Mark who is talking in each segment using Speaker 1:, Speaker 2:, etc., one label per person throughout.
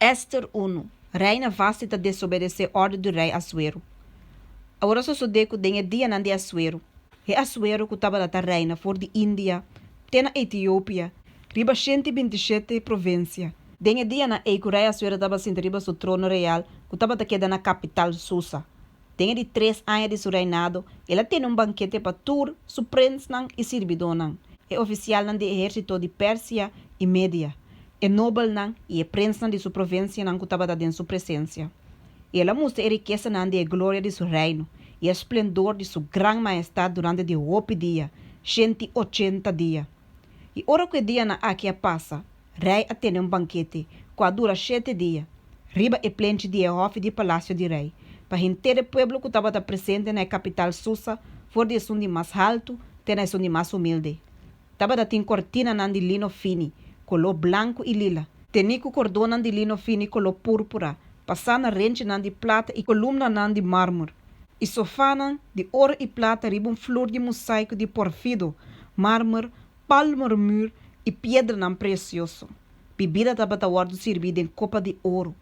Speaker 1: Ester unu, Reina Vasti ta desobedesé òrdu di rei Asuero. Awor a sosodé ku den e dianan di Asuero, e Asuero ku tabata ta reina for di India te na Etiopia, riba 127 provinsia, den e dianan ei ku rei Asuero tabata sinta riba su trono real ku tabata keda na kapital Susa, den e di tres aña di su reinado, el a tene un bankete pa tur su prensnan i sirbidónan, e ofisialnan di ehérsito di Persia i Media, e nobelnan i e prensnan di su provinsianan ku tabata den su presensia. I el a mustra e rikesanan di e gloria di su reino i e splendor di su gran mahestat durante di hopi dia, 180 dia. I ora ku e dianan aki a pasa, rei a tene un bankete ku a dura shete dia, riba e plenchi di e hòfi di palasio di rei, pa henter e pueblo ku tabata presente na e kapital Susa, for di esun di mas haltu te na esun di mas humilde. Tabata tin kortinanan di lino fini, koló blanku i lila, tení ku kordonnan di lino fini koló púrpura, pasá na renchinan di plata i kolumnanan di mármer, i sofánan di oro i plata riba un flur di mosaiku di porfido, mármer, palmermur i piedranan presioso. Bibida tabata wòrdu sirbí den kopa di oro,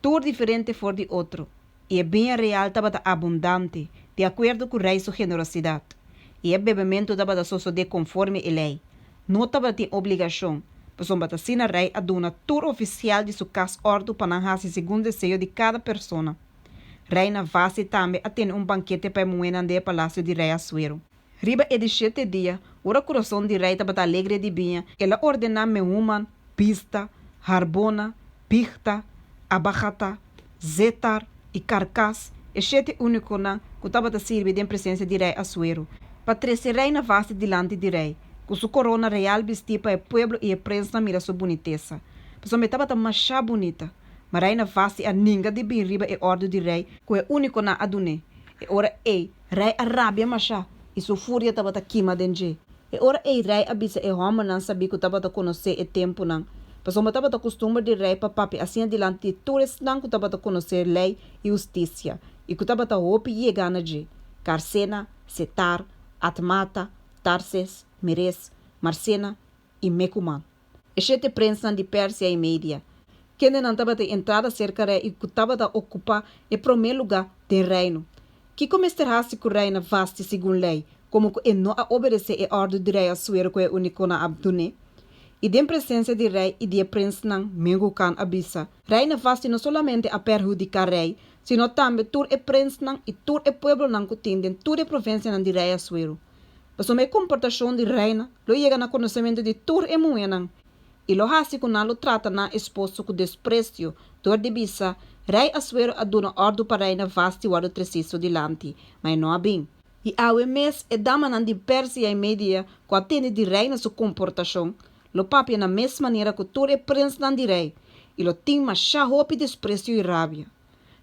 Speaker 1: tur diferente for di otro, i e biña real tabata abundante, di akuerdo ku rei su generosidat. I e bebementu tabata sosodé konforme e lei. No tabatin obligashon, pasobra ta asina rei a duna tur ofisial di su kas òrdu pa nan hasi segun deseo di kada persona. Reina Vasti tambe a tene un bankete pa e muhénan den e palasio di rei Asuero. Riba e di shete dia, ora kurason di rei tabata alegre di biña, el a ordená Mehuman, Bista, Harbona, Bigta, Abagata, Zetar i Karkas, e shete únikonan ku tabata sirbi den presensia di rei Asuero, pa trese reina Vasti dilanti di rei, ku su korona real bistí pa e pueblo i e prensnan mira su bunitesa, pasobra e tabata mashá bunita. Ma reina Vasti a ninga di bin riba e òrdu di rei ku e únikonan a dun'é. E ora ei, Rei a rabia mashá, i su furia tabata kima den dje. E ora ei rei a bisa e hòmbernan sabí ku tabata konosé e tempunan, pasobra tabata kustumber di rei pa papia asina dilanti di tur esnan ku tabata konosé lei i hustisia i ku tabata hopi yegá na dje, Karsena, Setar, Atmata, Tarses, Meres, Marsena i Mekuman. E shete prensnan di Persia i Media, kendenan tabatin entrada serka rei i ku tabata okupá e promé lugá den reino. Kiko mester hasi ku reina Vasti segun lei, komo ku e no a obedesé e òrdu di rei Asuero ku e únikonan a dun'é? I den presensia di rei i di e prensnan, Mehukan a bisa, Reina Vasti no solamente a perhudiká rei, sino tambe tur e prensnan i tur e pueblonan ku tin den tur e provinsianan di rei Asuero. Pasobra e komportashon di reina lo yega na konosementu di tur e muhénan, i lo hasi ku nan lo trata nan esposo ku despresio dor di bisa, Rei Asuero a duna òrdu pa reina Vasti wòrdu tresí su dilanti, ma e no a bin. I awe mes e damanan di Persia i Media ku a tende di reina su komportashon lo papia na mes manera ku tur e prensnan di rei, i lo tin mashá hopi despresio i rabia.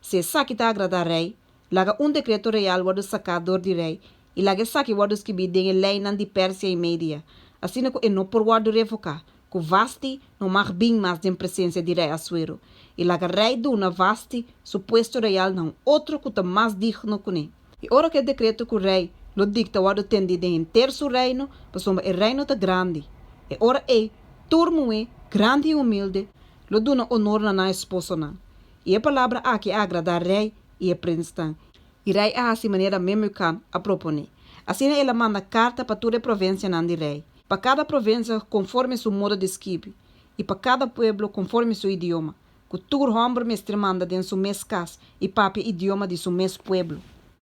Speaker 1: Si esaki ta agradá rei, laga un dekreto real wòrdu saká dor di rei i laga esaki wòrdu skibí den e leinan di Persia i Media, asina ku e no por wòrdu revoká, ku Vasti no mag bin mas den presensia di rei Asuero, i laga rei duna Vasti su puesto real na un otro ku ta mas digno kuné. I ora ku e dekreto ku rei lo dikta wòrdu tendí den henter su reino, pasobra e reino ta grandi, e ora ei tur muhé, grandi i humilde, lo duna onor na nan esposonan. I e palabra aki a agradá rei i e prensnan. I rei a hasi manera Memukan a proponé. Asina el a manda karta pa tur e provinsianan di rei, pa kada provinsia konforme su modo di skibi, i pa kada pueblo konforme su idioma, ku tur hòmber mester manda den su mes kas i papia idioma di su mes pueblo.